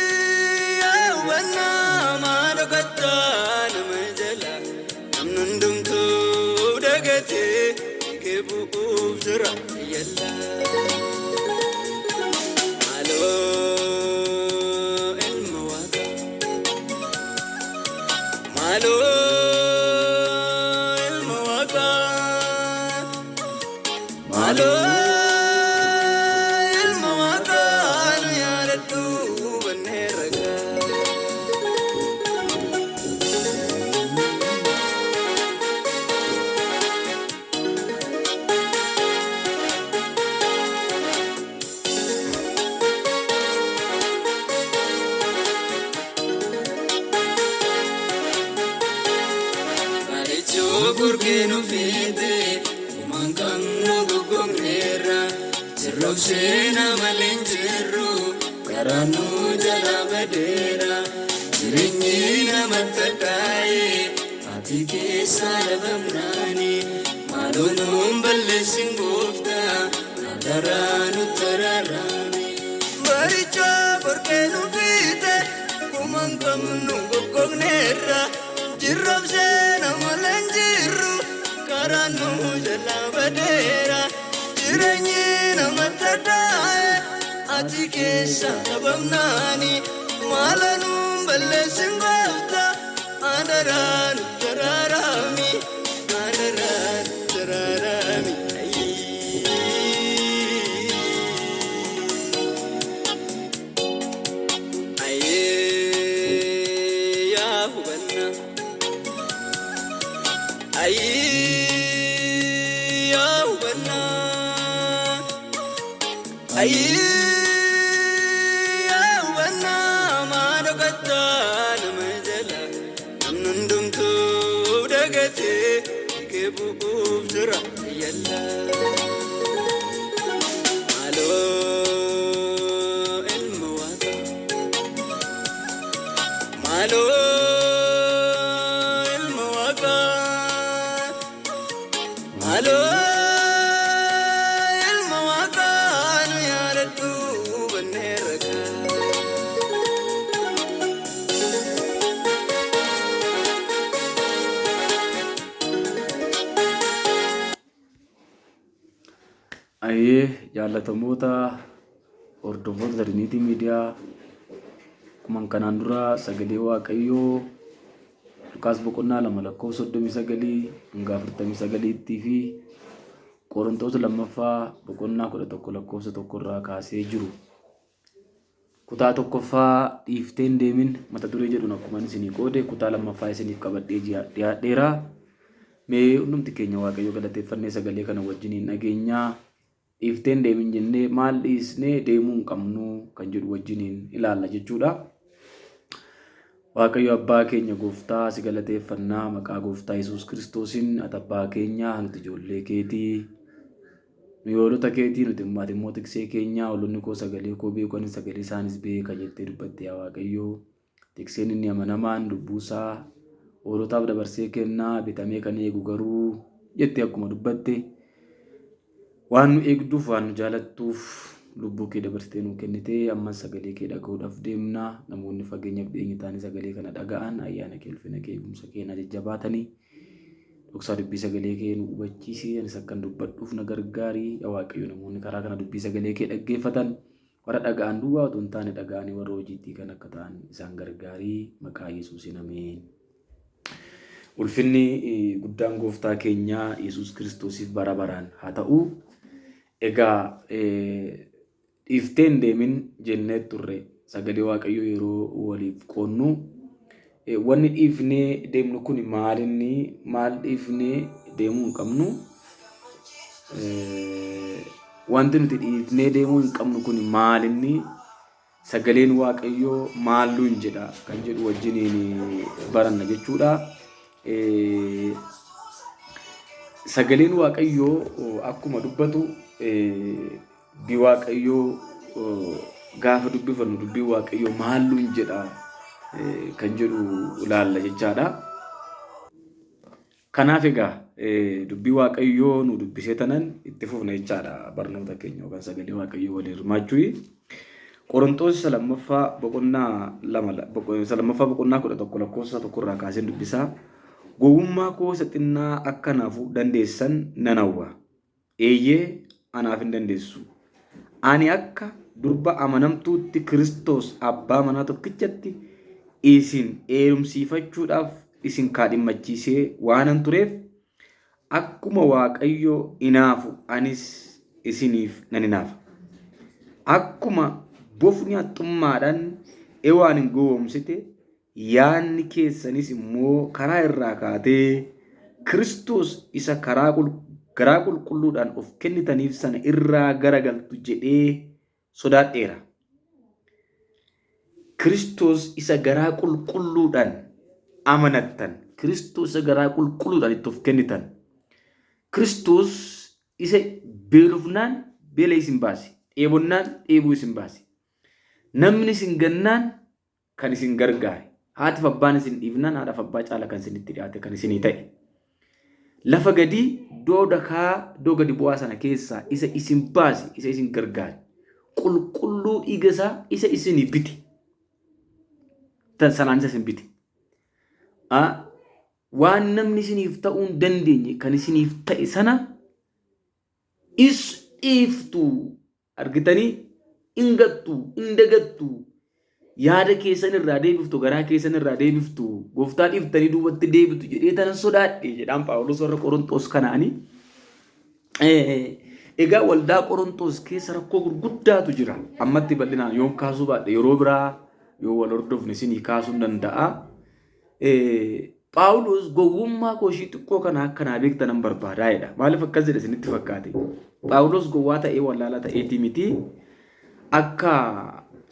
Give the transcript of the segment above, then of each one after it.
Ayyee hubannaa maa dhokattaa nama jala namni hundumtuu dagatee kee bu'uuf jira yalla. Maaloo ilma waaqaa maaloo ilma waaqaa maaloo ilma waaqaa nu yaadadhu bannee ragaa. Bareechuu gurgee nu fiite gumaan qabnu goggogneerra sirroobsee nama leenjirru karaa nu jala badeera jireenyi namatti hadhaa'e ati keessa dhabamnaani maaloo nuun balleessin gooftaa adaraa nutti araarame. Baricha gorgee nu fiite gumaan qabnu goggogneerra jirroobsee nama leenjirru karaa nu jala badeera jireenyi namatti hadhaa'e ati keessa dhabamnaani maala nuun balleessin gooftaa adaraa nutti araarami adaraa nutti araarami. Ayyee yaa hubannaa. Ayyee yaa hubannaa. Ayyee yaa hubannaa maa dhokattaa nama jala namni hundumtuu dagatee kee bu'uuf jira yalla. Maaloo ilma waaqaa. Maaloo ilma waaqaa. Maaloo ilma waaqaa nu yaadadhu bannee ragaa. Ayyee jaallatamoota hordoftoota Trinity Miidiyaa akkuma kanaan dura sagalee Waaqayyoo Luqaas boqonnaa 2 lakkoofsa 39 hanga 49tti fi Qorontoos lammaffaa boqonnaa 11 lakkoofsa 1 irraa kaasee jiru. Kutaa tokkoffaa dhiiftee hin deemin mata duree jedhuun akkuma isinii qoode kutaa lammaffaa isiniif qabadhee dhiyaadheera. Mee hundumti keenya Waaqayyo galateeffannee sagalee kana wajjiniin dhageenyaa. Dhiiftee hin deemin jennee maal dhiisnee deemuu hin qabnu kan jedhu wajjiniin ilaalla jechuudha. Waaqayyo abbaa keenya gooftaa si galateeffannaa maqaa gooftaa Yesuus Kiristoosiin ati abbaa keenya nuti ijoollee keetii. Nuyi hoolota keetii nuti immoo ati immoo tiksee keenya hoolonni koo sagalee koo beeku anis sagalee isaanis beeka jettee dubbatte yaa Waaqayyo. Tikseen inni amanamaan lubbuu isaa hoolotaaf dabarsee kenna bitamee kan eegu garuu jettee akkuma dubbatte waan nu eegduuf waan nu jaalattuuf lubbuu kee dabarsitee nuu kennitee ammas sagalee kee dhaga'uudhaaf deemna namoonni fageenyaaf dhiyeenya ta'anii sagalee kana dhaga'an ayyaana kee ulfina kee eegumsa kee na jajjabaatanii Dhoksaa dubbii sagalee kee nu hubachiisi. Anis akkan dubbadhuuf na gargaari. Yaa Waaqayyo namoonni karaa kana dubbii sagalee kee dhaggeeffatan warra dhaga'an duwwaa otoo hin taane dhaga'anii warra hojiitti kan akka ta'an isaan gargaari. Maqaa Yesuusiin ameen. Ulfinni guddaan gooftaa keenyaa Yesuus Kiristoosiif bara baraan haa ta'u. Egaa Dhiiftee hin deemin jennee turre sagalee Waaqayyoo yeroo waliif qoonnu. Wanni dhiifnee deemnu kun maalinni maal dhiifnee deemuu hin qabnu? Wanti nuti dhiifnee deemuu hin qabnu kun maalinni sagaleen Waaqayyoo maal nuun jedha kan jedhu wajjiniin baranna jechuudha. Sagaleen Waaqayyoo akkuma dubbatu Dubbii Waaqayyoo gaafa dubbifannu dubbiin Waaqayyoo maal nuun jedha kan jedhu ilaalla jechaadha. Kanaaf egaa dubbii Waaqayyoo nu dubbisee tanan itti fufna jechaadha barnoota keenya yookaan sagalee Waaqayyoo waliin hirmaachuu. Qorontoos isa lammaffaa boqonnaa lama isa lammaffaa boqonnaa 11 lakkoofsa 1 irraa kaaseen dubbisaa. Gowwummaa koo isa xinnaa akka naaf dandeessan nan hawwa. Eeyyee, anaaf hin dandeessu. Ani akka durba amanamtuutti Kiristoos abbaa manaa tokkichatti isin heerumsiifachuudhaaf isin kaadhimmachiisee waanan tureef, akkuma Waaqayyo inaafu anis isiniif nan inaafa. Akkuma bofni haxxummaadhaan Ewaanin gowwoomsite, yaadni keessanis immoo karaa irraa kaatee Kiristoos isa karaa garaa qulqulluudhaan of kennitaniif sana irraa garagaltu jedhee sodaadheera. Kiristoos isa garaa qulqulluudhaan amanattan, Kiristoos isa garaa qulqulluudhaan itti of kennitan, Kiristoos isa beelofnaan beela isin baase, dheebonnaan dheebuu isin baase, namni isin gannaan kan isin gargaare, haatiif abbaan isin dhiifnaan haadhaaf abbaa caala kan isinitti dhiyaate kan isinii ta'e. Lafa gadii iddoo dakaa iddoo gadi bu'aa sana keessaa isa isin baase, isa isin gargaare, qulqulluu dhiiga isaa isa isinii bite. Tan sanaan isa isin bite. Waan namni isiniif ta'uu hin dandeenye kan isiniif ta'e sana is dhiiftu. Argitanii? In gattu, in dagattu. Yaada keessan irraa deebiftu, garaa keessan irraa deebiftu, gooftaa dhiiftanii duubatti deebitu jedhee tanan sodaadhe jedhaan Phaawulos warra Qorontos kanaani. Egaa waldaa Qorontos keessa rakkoo gurguddaatu jira. Ammatti bal'inaan yoon kaasuu baadhe yeroo biraa yoo wal hordofne isinii kaasuu hin danda'a. Phaawulos gowwummaa koo ishii xiqqoo kana akka naa beektan nan barbaadaa jedha. Maaliif akkas jedhe isinitti fakkaate? Phaawulos gowwaa ta'ee wallaalaa ta'eetii miti. Akka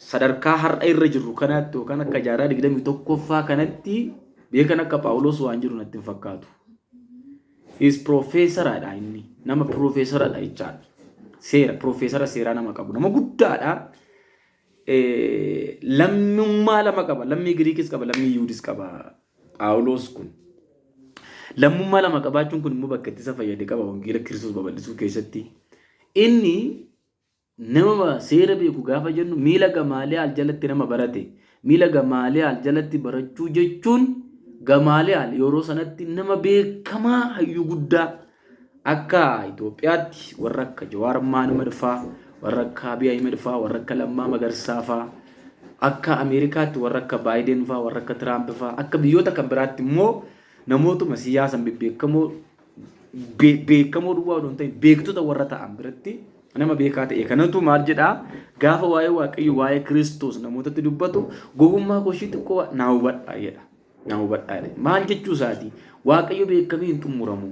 sadarkaa har'a irra jirru kanaatti yookaan akka jaarraa 21ffaa kanatti beekan akka Phaawulos waan jiru natti hin fakkaatu. Is piroofeesaraadha inni. Nama piroofeesaradha jechaadha. Seera piroofeesara seeraa nama qabu. Nama guddaadha. Lammummaa lama qaba. Lammii Giriikis qaba, lammii Yihuudis qaba. Phaawulos kun. Lammummaa lama qabaachuun kun immoo bakka itti isa fayyade qaba wangeela Kiristoos babal'isuu keessatti. Inni nama seera beeku gaafa jennu miila Gamaaliyaal jalatti nama barate. Miila Gamaaliyaal jalatti barachuu jechuun Gamaaliyaal yeroo sanatti nama beekamaa hayyuu guddaa Akka Itoophiyaatti warra akka Jawaar Mohaammed faa, warra akka Abiy Ahmed faa, warra akka Lammaa Magarsaa faa, akka Ameerikaatti warra akka Baayiden faa, warra akka Tiraamp faa, akka biyyoota kan biraatti immoo namootuma siyaasan bebbeekamoo beekamoo duwwaa odoo hin ta'in beektota warra ta'an biratti nama beekaa ta'e kanatu maal jedhaa gaafa waa'ee Waaqayyo waa'ee Kiristoos namootatti dubbatu gowwummaa koo ishii xiqqoo naa hubadhaa jedha. Na hubadhaa jedhe. Maal jechuu isaati? Waaqayyo beekamee hin xumuramu.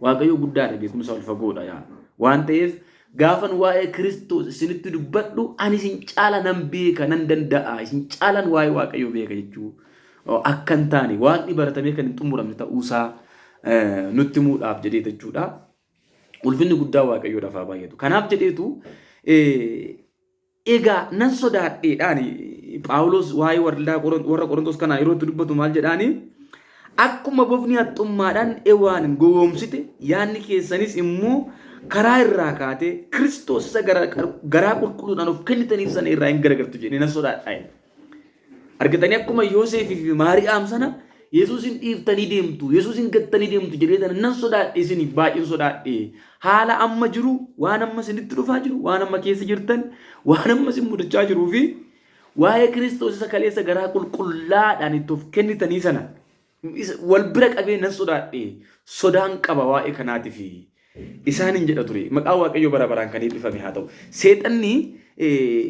Waaqayyo guddaadha, beekumsa ol fagoodha yaa. Waan ta'eef gaafan waa'ee Kiristoos isinitti dubbadhu ani isin caala nan beeka, nan danda'a, isin caalan waa'ee Waaqayyo beeka jechuu akka hin taane waaqni baratamee kan hin xumuramne ta'uusaa nutti himuudhaaf jedhee jechuudha. Ulfinni guddaa Waaqayyoodhaaf haa baay'atu. Kanaaf jedheetu Egaa nan sodaadheedhaani Phaawulos waa'ee waldaa warra Qorontos kanaa yeroo itti dubbatu maal jedhaani? Akkuma bofni haxxummaadhaan Ewaanin gowwoomsite yaadni keessanis immoo karaa irraa kaatee Kiristoos isa garaa qulqulluudhaan of kennitaniif sana irraa hin garagaltu jedhee nan sodaadha. Argitanii akkuma Yooseefii fi Maariyaam sana Yesuusin dhiiftanii deemtu, Yesuusin gattanii deemtu jedhee tana nan sodaadhe isiniif baay'een sodaadhe. Haala amma jiru, waan amma isinitti dhufaa jiru, waan amma keessa jirtan, waan amma isin mudachaa jiruu fi waa'ee Kiristoos isa kaleessa garaa qulqullaadhaan itti of kennitanii sana wal bira qabee nan sodaadhe. Sodaan qaba waa'ee kanaatiif. Isaaniin jedha ture. Maqaan Waaqayyoo bara baraan kan eebbifame haa ta'u. Seexanni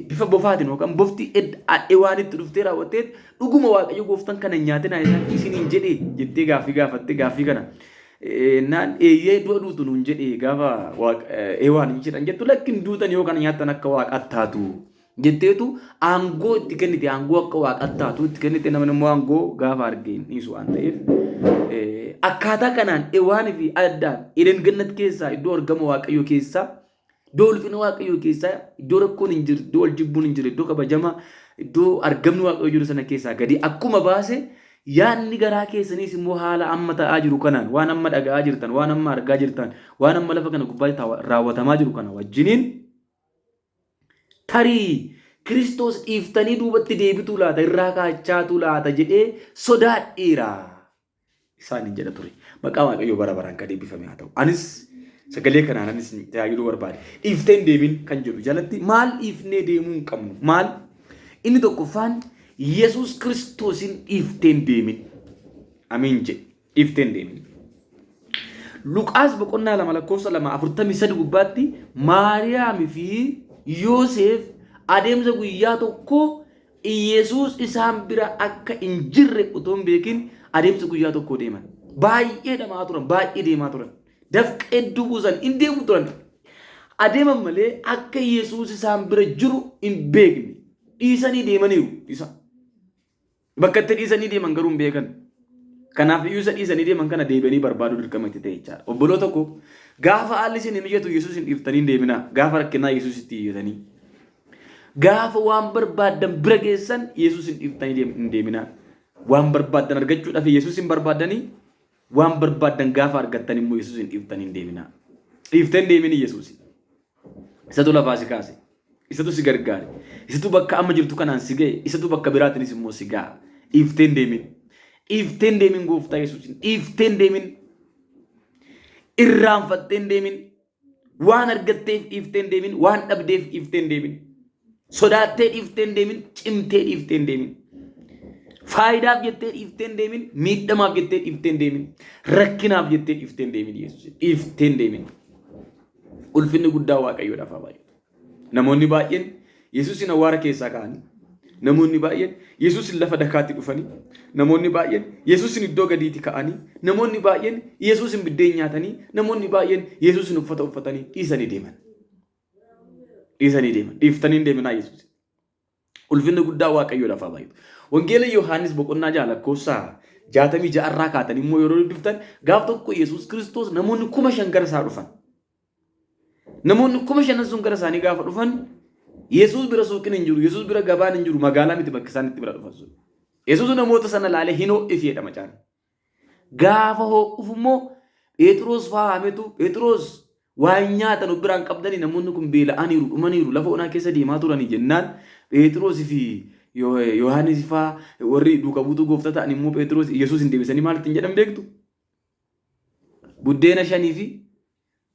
bifa bofaatiin yookaan bofti Ewaanitti dhuftee raawwattee dhuguma Waaqayyo gooftaan kana hin nyaatinaa isaan isiniin jedhe jettee gaaffii gaafatte gaaffii kana. Naan eeyyee du'a duutu nuun jedhe gaafa Ewaan jedhan jettu lakkin duutan yoo kana nyaattan akka waaqaatti taatu jetteetu aangoo itti kennite aangoo akka waaqaatti taatu itti kennite namni immoo aangoo gaafa arge hin dhiisu waan ta'eef akkaataa kanaan Ewaanii fi Addaam Eden Gannat keessaa iddoo argama Waaqayyoo keessaa iddoo ulfina Waaqayyoo keessaa iddoo rakkoon hin jirre iddoo wal jibbuun hin jirre iddoo kabajama iddoo argamni Waaqayyoo jiru sana keessaa gadi akkuma baase yaadni garaa keessaniis immoo haala amma ta'aa jiru kanaan waan amma dhaga'aa jirtan waan amma argaa jirtan waan amma lafa kana gubbaatti raawwatamaa jiru kana wajjiniin Tarii Kiristoos dhiiftanii duubatti deebituu laata irraa kaachaatu laata jedhee sodaadheera isaaniin jedha ture. Maqaa Waaqayyoo bara baraan kan eebbifame haa ta'u. Anis sagalee kanaan anis tajaajiluu barbaade. Dhiiftee hin deemin kan jedhu jalatti maal dhiifnee deemuu hin qabnu? Maal? Inni tokkoffaan Yesuus Kiristoosin dhiiftee hin deemin. Amiin jedhe. Dhiiftee hin deemin. Luqaas boqonnaa 2 lakkoofsa 2 43 gubbaatti Maariyaam fi Yoseef adeemsa guyyaa tokkoo Iyesuus isaan bira akka hin jirre otoo hin beekin adeemsa guyyaa tokkoo deeman. Baay'ee dhama'aa turan, baay'ee deemaa turan. Dafqa hedduu buusan, hin deemu turan. Adeeman malee akka Yesuus isaan bira jiru hin beekne. Dhiisanii deemaniiru isa. Bakka itti dhiisanii deeman garuu hin beekan. Kanaaf iyyuu isa dhiisanii deeman kana deebi'anii barbaaduu dirqama itti ta'e jechaadha. Obboloota koo gaafa haalli isin hin mijatu Yesuus hin dhiiftanii hin deeminaa. Gaafa rakkinaa Yesuus itti iyyatanii. Gaafa waan barbaaddan bira geessan Yesuus hin dhiiftanii hin deeminaa. Waan barbaaddan argachuudhaaf Yesuus hin barbaaddanii waan barbaaddan gaafa argattan immoo Yesuus hin dhiiftanii hin deeminaa. Dhiiftee hin deemin Yesuus. Isatu lafaa si kaase. Isatu si gargaare. Isatu bakka amma jirtu kanaan si ga'e. Isatu bakka biraatiinis immoo si ga'a. Dhiiftee hin deemin. Dhiiftee hin deemin gooftaa Yesuusin. Dhiiftee hin deemin. Irraanfattee hin deemin. Waan argatteef dhiiftee hin deemin. Waan dhabdeef dhiiftee hin deemin. Sodaattee dhiiftee hin deemin. Cimtee dhiiftee hin deemin. Faayidaaf jettee dhiiftee hin deemin. Miidhamaaf jettee dhiiftee hin deemin. Rakkinaaf jettee dhiiftee hin deemin Yesuusin. Dhiiftee hin deemin. Ulfinni guddaa Waaqayyoodhaaf haa baay'atu. Namoonni baay'een Yesuusin awwaara keessaa ka'anii, namoonni baay'een Yesuusin lafa dakaatti dhufanii, namoonni baay'een Yesuusin iddoo gadiitti ka'anii, namoonni baay'een Yesuusin biddeen nyaatanii, namoonni baay'een Yesuusin uffata uffatanii dhiisanii deeman. Dhiisanii deeman. Dhiiftanii hin deeminaa Yesuusin. Ulfinni guddaa Waaqayyoodhaaf haa baay'atu. Wangeela Yohaannis boqonnaa 6 lakkoofsa 66 irraa kaatanii immoo yeroo dubbiftan gaaf tokko Yesuus Kiristoos namoonni 5,000 gara isaa dhufan. Namoonni 5,000 sun gara isaanii gaafa dhufan Yesuus bira suuqiin hin jiru, Yesuus bira gabaan hin jiru, magaalaa miti bakki isaan itti bira dhufan sun. Yesuus namoota sana ilaalee hin ho'ifeedha macaan. Gaafa hoo'uuf immoo Phexros fa'aa haametu Phexros waan nyaatan of biraan qabdanii namoonni kun beela'aniiru dhumaniiru lafa onaa keessa deemaa turanii jennaan Phexros fi Yohaanis fa'aa warri duuka buutuu gooftaa ta'an immoo Phexros Yesuus hin deebisanii maal ittiin jedhan beektu? Buddeena shanii fi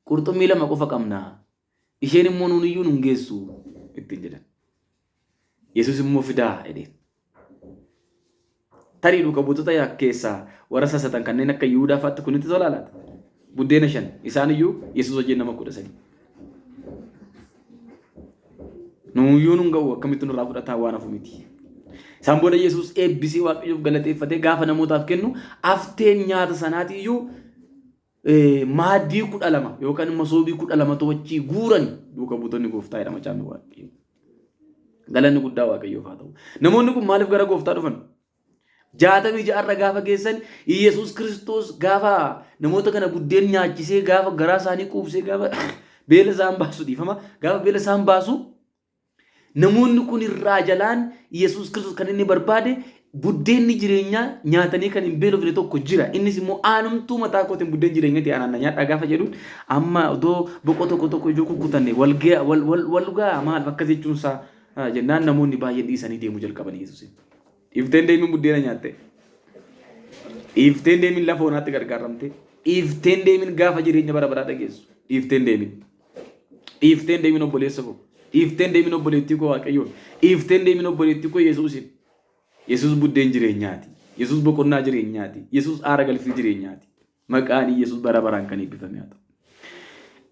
qurxummii lama qofa qabna. Isheen immoo nuun iyyuu nun geessu ittiin jedhan. Yesuus immoo fidaa jedheen. Tarii duuka buutota keessaa warra sassatan kanneen akka Yihudaa fa'aatti kun itti tolaa laata? Buddeena shan isaan iyyuu Yesuus wajjin nama 13. Nuuyyuu nun ga'u akkamitti nurraa fudhataa waan hafu miti. Isaan booda Yesuus eebbisee Waaqayyoof galateeffatee gaafa namootaaf kennu hafteen nyaata sanaati iyyuu maaddii 12 yookaan masoobii 12tu achii guuran duuka buutonni gooftaa jedhama macaafni Waaqayyoo. Galanni guddaa Waaqayyoof haa ta'u. Namoonni kun maaliif gara gooftaa dhufan? 66 irra gaafa geessan Yesuus Kiristoos gaafa namoota kana buddeen nyaachisee gaafa garaa isaanii quubsee gaafa beela isaan baasu dhiifama gaafa beela isaan baasu Namoonni kun irraa jalaan Yesuus Kiristoos kan inni barbaade buddeenni jireenyaa nyaatanii kan hin beelofne tokko jira. Innis immoo aanumtuu mataa kootiin buddeen jireenya ta'e anaan na nyaadhaa gaafa jedhuun amma otoo boqoo tokko tokko ijoo kukkutanne wal ga'a wal wal wal ga'a maal akkas jechuun isaa jennaan namoonni baay'een dhiisanii deemuu jalqaban Yesuusin. Dhiifteen deemin buddeena nyaatte. Dhiifteen deemin lafa onaatti gargaaramte. Dhiifteen deemin gaafa jireenya bara baraa dhageessu. Dhiifteen deemin. Dhiiftee hin deemin obboleessa koo. Dhiiftee hin deemin obboleettii koo Waaqayyoon. Dhiiftee hin deemin obboleettii koo Yesuusin. Yesuus buddeen jireenyaati. Yesuus boqonnaa jireenyaati. Yesuus aara galfii jireenyaati. Maqaan Yesuus bara baraan kan eebbifame haa ta'u.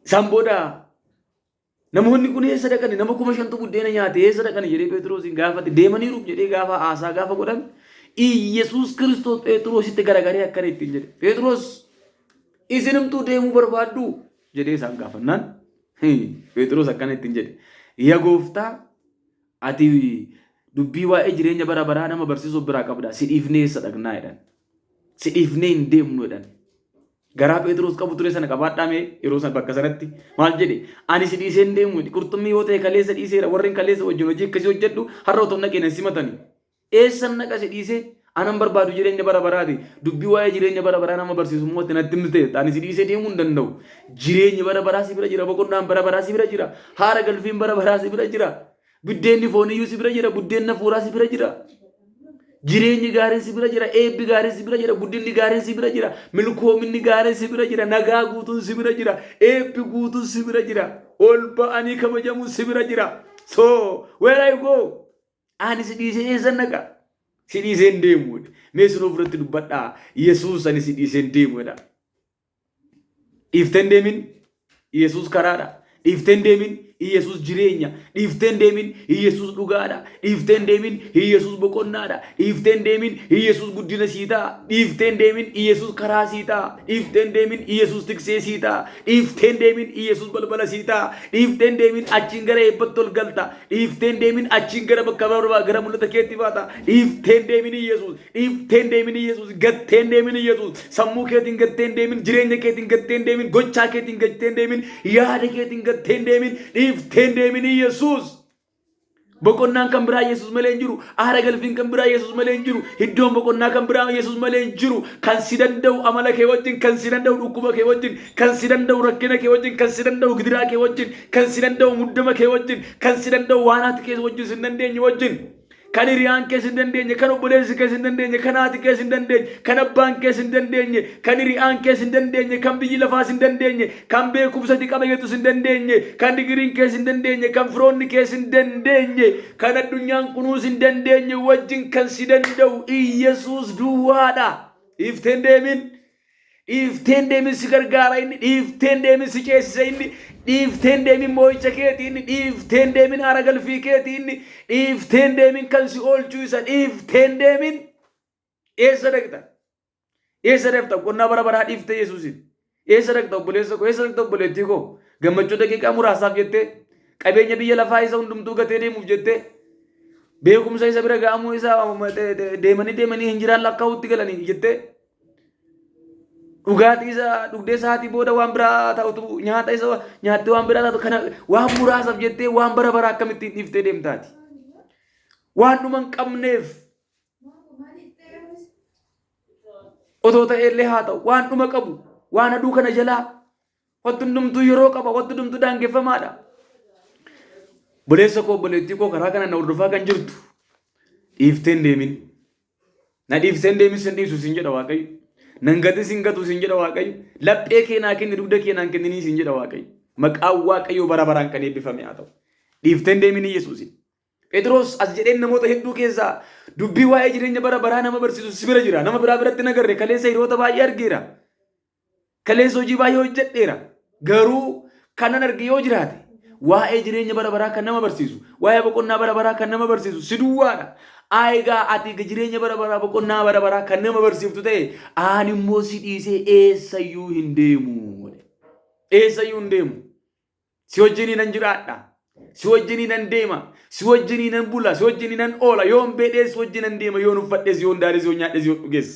Isaan booda namoonni kun eessa dhaqani? Nama 5,000tu buddeena nyaate eessa dhaqani jedhee Phexrosiin gaafate. Deemaniiru jedhee gaafa haasaa gaafa godhan Yesuus Kiristoos Phexrositti garagaree akkana ittiin jedhe. Phexros isinumtuu deemuu barbaadduu? Jedhee isaan gaafannaan Phexros akkana ittiin jedhe. Ya gooftaa ati dubbii waa'ee jireenya bara baraa nama barsiisuu biraa qabda. Si dhiifnee eessa dhaqnaa jedhan. Si dhiifnee hin deemnu jedhan. Garaa Phexros qabu ture sana qabaadhaa mee yeroo sana bakka sanatti maal jedhe ani si dhiisee hin deemu qurxummii yoo ta'e kaleessa dhiiseera warreen kaleessa wajjin hojii akkasii hojjedhu har'a otoo hin dhaqeen hin simatani. Eessan dhaqa si dhiisee? Anan barbaadu jireenya bara baraati. Dubbii waa'ee jireenya bara baraa nama barsiisu immoo ati natti himte. Ani si dhiisee deemuu hin danda'u. Jireenyi bara baraa si bira jira. Boqonnaan bara baraa si bira jira. Haara galfiin bara baraa si bira jira. Buddeenni fooniyyuu si bira jira, buddeenni hafuuraa si bira jira. Jireenyi gaariin si bira jira, eebbi gaariin si bira jira, guddinni gaariin si bira jira, milkoominni gaariin si bira jira, nagaa guutuun si bira jira, eebbi guutuun si bira jira, ol ba'anii kabajamuun si bira jira. So, where I go? Ani si dhiisee eessan dhaqa? Si dhiisee hin deemu. Mee sun ofirratti dubbadhaa. Yesuus ani si dhiisee hin deemu jedha. Dhiiftee hin deemin. Yesuus karaadha. Dhiiftee hin deemin. Yesuus jireenya. Dhiiftee hin deemin. Yesuus dhugaadha. Dhiiftee hin deemin. Yesuus boqonnaadha. Dhiiftee hin deemin. Yesuus guddina sii ta'a. Dhiiftee hin deemin. Yesuus karaa sii ta'a. Dhiiftee hin deemin. Yesuus tiksee sii ta'a. Dhiiftee hin deemin. Yesuus balbala sii ta'a. Dhiiftee hin deemin. Achiin gara eebbatti ol galta. Dhiiftee hin deemin. Achiin gara bakka barbaa gara mul'ata keetti baata. Dhiiftee hin deemin Yesuus. Dhiiftee hin deemin Yesuus. Gattee hin deemin Yesuus. Sammuu keetiin gattee hin deemin. Jireenya keetiin gattee hin deemin. Gochaa keetiin gattee hin deemin. Yaada keetiin gattee hin deemin. Dhiiftee hin deemin Yesuus. Boqonnaan kan biraa Yesuus malee hin jiru. Aara galfiin kan biraa Yesuus malee hin jiru. Iddoon boqonnaa kan biraa Yesuus malee hin jiru. Kan si danda'u amala kee wajjin, kan si danda'u dhukkuba kee wajjin, kan si danda'u rakkina kee wajjin, kan si danda'u gidiraa kee wajjin, kan si danda'u muddama kee wajjin, kan si danda'u waan haati kee wajjin si hin dandeenye wajjin. Kan hiriyaan kees hin dandeenye, kan obboleessi kees hin dandeenye, kan haati kees hin dandeenye, kan abbaan kees hin dandeenye, kan hiriyaan kees hin dandeenye, kan biyyi lafaas hin dandeenye, kan beekumsa ati qaba jettus hin dandeenye, kan digiriin kees hin dandeenye, kan firoonni kees hin dandeenye, kan addunyaan kunuus hin dandeenye wajjin kan si danda'u Iyyasuus duwwaadha. Dhiiftee hin deemin. Dhiifteen deemin si gargaara inni, dhiifteen deemin si ceesisa inni, dhiifteen deemin moo'icha keeti inni, dhiifteen deemin aara galfii keeti inni, dhiifteen deemin kan si oolchuu isa, dhiifteen deemin. Eessa dhaqxa? Eessa dhaqxa? Qonnaa bara baraa dhiiftee Yesuusin. Eessa dhaqxa obboleessa koo? Eessa dhaqxa obboleettii koo? Gammachuu daqiiqaa muraasaaf jettee qabeenya biyya lafaa isa hundumtuu gatee deemuuf jettee beekumsa isa bira ga'amuu isa deemanii deemanii hin jiraan lakkaa'utti galanii jettee Dhugaatii isa dhugdee sa'aatii booda waan biraa ta'utu nyaata isa nyaattee waan biraa taatu kana waan muraasaaf jettee waan bara baraa akkamittiin dhiiftee deemtaati. Waan dhuma hin qabneef otoo ta'ellee haa ta'u waan dhuma qabu waan aduu kana jalaa wanti hundumtuu yeroo qaba wanti hundumtuu daangeffamaadha. Obboleessa koo obboleettii koo karaa kana na hordofaa kan jirtu dhiiftee hin deemin. Na dhiiftee hin deemin sin dhiisu sin jedha Waaqayyo. Nan gati sin gatu sin jedha Waaqayyo. Laphee kee naa kenni dugda kee naan kenninii sin jedha Waaqayyo. Maqaan Waaqayyoo bara baraan kan eebbifame haa ta'u. Dhiiftee hin deemin Yesuusin. Phexros as jedheen namoota hedduu keessaa dubbii waa'ee jireenya bara baraa nama barsiisu si bira jira. Nama biraa biratti hin agarre kaleessa hiriyoota baay'ee argeera. Kaleessa hojii baay'ee hojjedheera. Garuu kanan arge yoo jiraate waa'ee jireenya bara baraa kan nama barsiisu, waa'ee boqonnaa bara baraa kan nama barsiisu si duwwaadha. Egaa ati jireenya bara baraa boqonnaa bara baraa kan nama barsiiftu ta'e ani immoo si dhiisee eessayyuu hin deemu. Eessayyuu hin deemu. Si wajjinii nan jiraadha. Si wajjinii nan deema. Si wajjinii nan bula. Si wajjinii nan oola. Yoon beedhees si wajjin nan deema. Yoon uffadhees, yoon daades, yoon nyaadhees, yoon dhugees.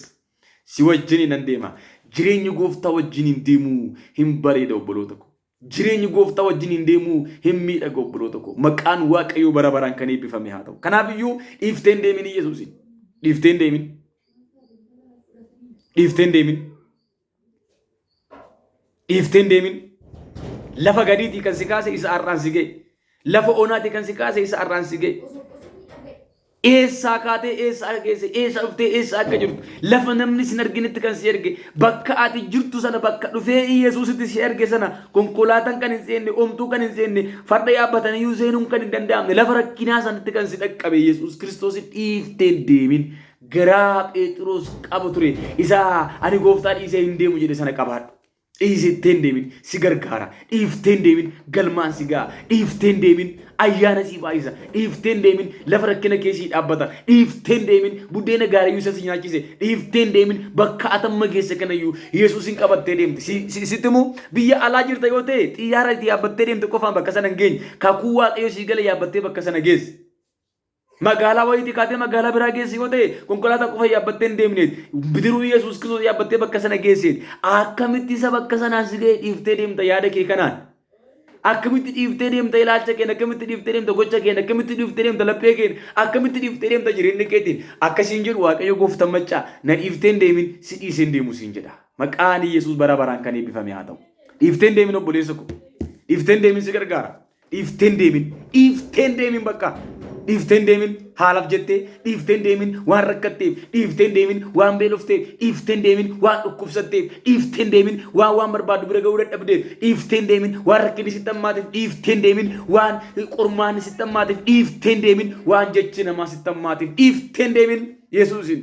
Si wajjinii nan deema. Jireenyi gooftaa wajjiniin deemuu hin bareeda obboloota koo. Jireenyi gooftaa wajjiniin deemuu hin miidhaga obboloota koo. Maqaan Waaqayyoo bara baraan kan eebbifame haa ta'u. Kanaaf iyyuu dhiiftee hin deemin Yesuusin. Dhiiftee hin deemin. Dhiiftee hin deemin. Dhiiftee hin deemin. Lafa gadiitii kan si kaase isa har'aan si ga'e. Lafa onaatii kan si kaase isa har'aan si ga'e. Eessaa kaatee eessa akka geesse eessa dhuftee eessa akka jirtu lafa namni sin arginetti kan si erge bakka ati jirtu sana bakka dhufee Iyesuusitti si erge sana konkolaataan kan hin seenne omtuu kan hin seenne farda yaabbataniyyuu seenuun kan hin danda'amne lafa rakkinaa sanatti kan si dhaqqabe Yesuus Kiristoos dhiiftee hin deemin Garaa Pheexiroos qabu ture. Isa ani gooftaa dhiisee hin deemu jedhe sana qabaadhu. Dhiisettee hin deemin si gargaara. Dhiiftee hin deemin galmaan si ga'a. Dhiiftee hin deemin ayyaana sii baay'isa. Dhiiftee hin deemin lafa rakkina kee sii dhaabbata. Dhiiftee hin deemin buddeena gaariiyyuu isa si nyaachise. Dhiiftee hin deemin bakka atamma geesse kanayyuu Yesuusin qabattee deemte. Sitti immoo biyya alaa jirta yoo ta'e xiyyaara itti yaabbattee deemte qofaan bakka sana hin geenye. Kakuu Waaqayyo sii gale yaabbattee bakka sana geesse. Magaalaa wayiitii kaatee magaalaa biraa geesse yoo ta'e konkolaataa qofa yaabbattee hin deemneet. Bidiruu Yesuus Kiristoos yaabbattee bakka sana geesseet. Akkamitti isa bakka sanaan si ga'e dhiiftee deemta yaada kee kanaan? Akkamitti dhiiftee deemta ilaalcha keen? Akkamitti dhiiftee deemta gocha keen? Akkamitti dhiiftee deemta laphee keen? Akkamitti dhiiftee deemta jireenya keetiin? Akkasiin jedhu Waaqayyo gooftan maccaa na dhiiftee hin deemin si dhiisee hin deemu siin jedha. Maqaan Yesuus bara baraan kan eebbifame haa ta'u. Dhiiftee hin deemin obboleessa koo. Dhiiftee hin deemin si gargaara. Dhiiftee hin deemin. Dhiiftee hin deemin bakka. Dhiiftee hin deemin haalaaf jettee, dhiiftee hin deemin waan rakkatteef, dhiiftee hin deemin waan beelofteef, dhiiftee hin deemin waan dhukkubsatteef, dhiiftee hin deemin waan waan barbaaddu bira ga'uu dadhabdeef, dhiiftee hin deemin waan rakkinni sitti hammaateef, dhiiftee hin deemin waan qormaanni sitti hammaateef, dhiiftee hin deemin waan jechi namaa sitti hammaateef, dhiiftee hin deemin Yesuusin.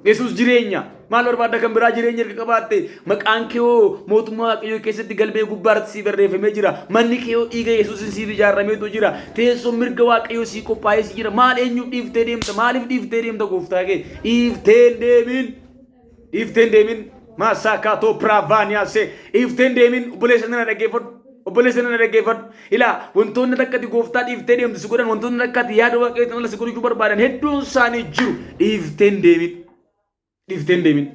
Yesuus jireenya. Maal barbaadda kan biraa jireenya erga qabaatte? Maqaan kee hoo mootummaa Waaqayyoo keessatti galmee gubbaa irratti sii barreeffamee jira. Manni kee hoo dhiiga Yesuusin siif ijaarrameetu jira. Teessoon mirga Waaqayyoo sii qophaa'ee si jira. Maal eenyuuf dhiiftee deemta? Maaliif dhiiftee deemta gooftaa kee? Dhiiftee hin deemin. Dhiiftee hin deemin. Maasaakaatoo piraavaaniyaasee. Dhiiftee hin deemin. Obboleessa nana dhaggeeffadhu. Obboleessa nana dhaggeeffadhu. Ilaa wantoonni akka ati gooftaa dhiiftee deemtu si godhan wantoonni akka ati yaada waaqayyootiin ala si godhachuu barbaadan hedduun isaanii jiru. Dhiiftee hin deemin. Dhiiftee hin deemin.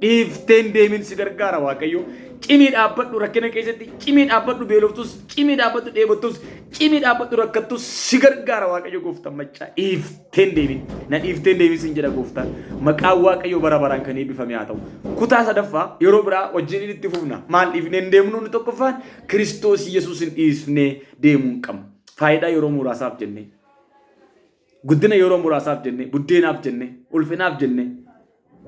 Dhiiftee hin deemin si gargaara waaqayyo. Cimii dhaabbadhu rakkina keessatti, cimii dhaabbadhu beeloftus, cimii dhaabbadhu dheebottus, cimii dhaabbadhu rakkattus si gargaara waaqayyo gooftaan maccaa. Dhiiftee hin deemin. Na dhiiftee hin deemin sin jedha gooftaan. Maqaan waaqayyo bara baraan kan eebbifame haa ta'u. Kutaa sadaffaa yeroo biraa wajjin itti fufna. Maal dhiifnee hin deemnu inni tokkoffaan Kiristoos Yesuusin dhiisnee deemuu hin qabnu. Faayidaa yeroo muraasaaf jennee, guddina yeroo muraasaaf jennee, buddeenaaf jennee, ulfinaaf jennee,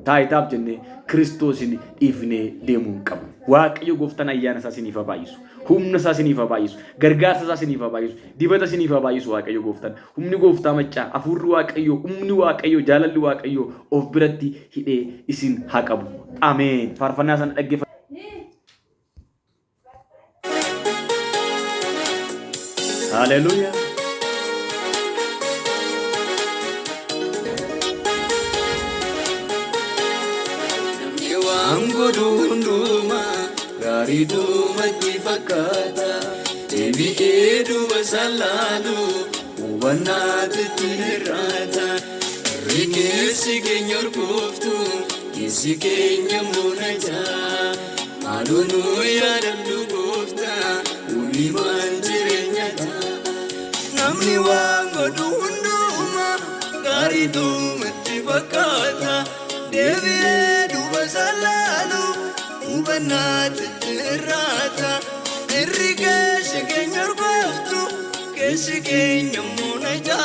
taayitaaf jennee Kiristoosin dhiifnee deemuu hin qabnu. Waaqayyo gooftaan ayyaana isaa isiniif haa baay'isu. Humna isaa isiniif haa baay'isu. Gargaarsa isaa isiniif haa baay'isu. Dibata isiniif haa baay'isu Waaqayyo gooftaan. Humni gooftaa maccaa, hafuurri Waaqayyoo, humni Waaqayyoo, jaalalli Waaqayyoo of biratti hidhee isin haa qabu. Ameen. Faarfannaa sana dhaggeeffadhaa. Haleluuyaa. Namni waan godhu hundumaa gaarii dhumatti fakkaata. Deebi'ee duuba sallaalu hubannaatu itti hir'ata. Irri keessi keenya urgooftu keessi keenya moonata. Maaloo nu yaadadhu gooftaa kuni maal jireenya ta'a. Namni waan godhu hundumaa gaarii dhumatti fakkaata. Deebi'ee duuba sallaalu hubannaatu itti hir'ata. Irri keessi keenya urgooftu keessi keenya moonata.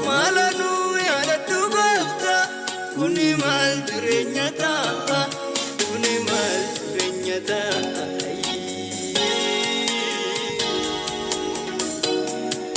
Maaloo nu yaadadhu gooftaa kuni maal jireenya ta'a.